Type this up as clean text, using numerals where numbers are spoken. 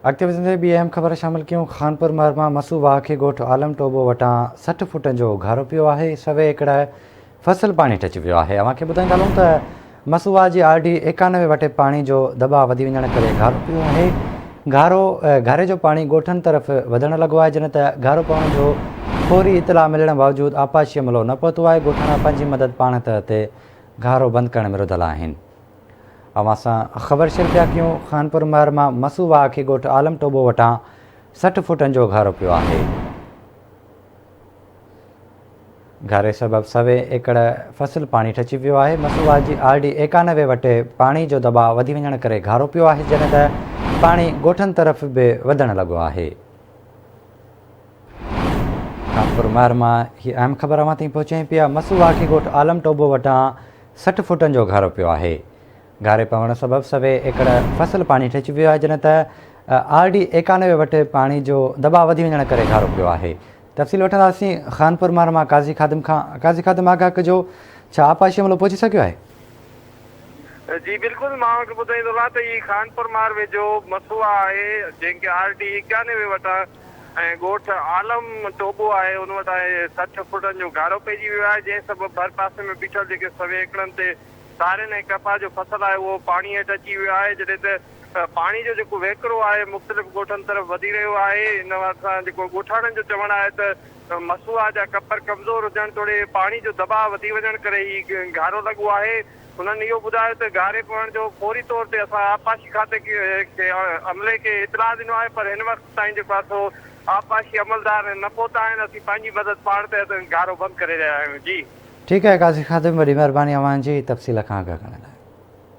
اڳتي وڌندي ٻي اهم خبر شامل ڪيون خانپور مهر مان مسو واهه کي ڳوٺ عالم ٽوٻو وٽان 60 فوٽن جو گهارو پيو آهي سوين ايڪڙ فصل پاڻي ٺچي ويو آهي اوهان کي ٻڌائيندا هلون ته مسو واهه جي آر ڊي 91 وٽ پاڻي جو دٻاء وڌي وڃڻ ڪري گهارو پيو آهي گهارو گهاري جو پاڻي ڳوٺن طرف وڌڻ لڳو آهي جڏهن ته گهارو پوڻ جو فوري اطلاع ملڻ باوجود آبپاشي عملو نه پهتو آهي ڳوٺاڻا پنهنجي مدد پاڻ تحت گهارو بند ڪرڻ ۾ رڌل آهن. اوهان سان خبر شيئر پيا ڪيون خانپور مهر مان مسو واهه کي ڳوٺ عالم ٽوٻو وٽان 60 فوٽن جو گهارو پيو آهي. گهاري سبب سوين ايڪڙ فصل پاڻي ٺچي ويو آهي. مسو واهه جي آر ڊي 91 وٽ پاڻي جو دٻاء وڌي وڃڻ ڪري گهارو پيو آهي جڏهن ته پاڻي ڳوٺن طرف به وڌڻ لڳو آهي. خانپور مهر مان هي اهم خبر اوهان تائين پهچايون پيا مسو واهه کي ڳوٺ عالم ٽوٻو وٽان 60 فوٽن جو گهارو پيو آهي. گهاري پوڻ سبب سوين ايڪڙ فصل پاڻي ٺهچي ويو آهي جڏهن ته آر ڊي 91 وٽ پاڻي جو دٻاء وڌي وڃڻ ڪري گهارو پيو آهي. تفصيل وٺنداسين خانپور مهر مان قاضي خادم کان قاضي خادم آگاهه ڪجو ڇا آبپاشي عملو پهچي سگهيو آهي؟ جي بلڪل مان اوهان کي ٻڌائيندو هلان ته هي خانپور مهر ويجهو مسوها آهي جنهن کي آر ڊي 91 وٽان ۽ ڳوٺ عالم ٽوٻو آهي ان وٽان 60 فوٽن جو گهارو پئجي ويو آهي جنهن سبب ڀرپاسي ۾ بيٺل جيڪي سوين ايڪڙن تي سارين ۽ ڪپهه جو فصل آهي اهو پاڻي هيٺ اچي ويو آهي جڏهن ته پاڻي جو جيڪو وهڪرو آهي مختلف ڳوٺن طرف وڌي رهيو آهي ان سان جيڪو ڳوٺاڻن جو چوڻ آهي ته مسوها جا ڪپر ڪمزور هجڻ توڙي پاڻي جو دٻاء وڌي وڃڻ ڪري هي گهارو لڳو آهي. هنن اهو ٻڌايو ته گهاري پوڻ جو فوري طور تي اسان آبپاشي کاتي کي عملي کي اطلاع ڏنو آهي پر هن وقت تائين جيڪو آهي سو آبپاشي عملدار نه پهتا آهن اسين پنهنجي مدد پاڻ تحت گهارو بند ڪري رهيا آهيون جي. ٺيڪ آهي قاضي خادم وڏي مهرباني اوهان جي تفصيل کان آگاهه ڪرڻ لاء.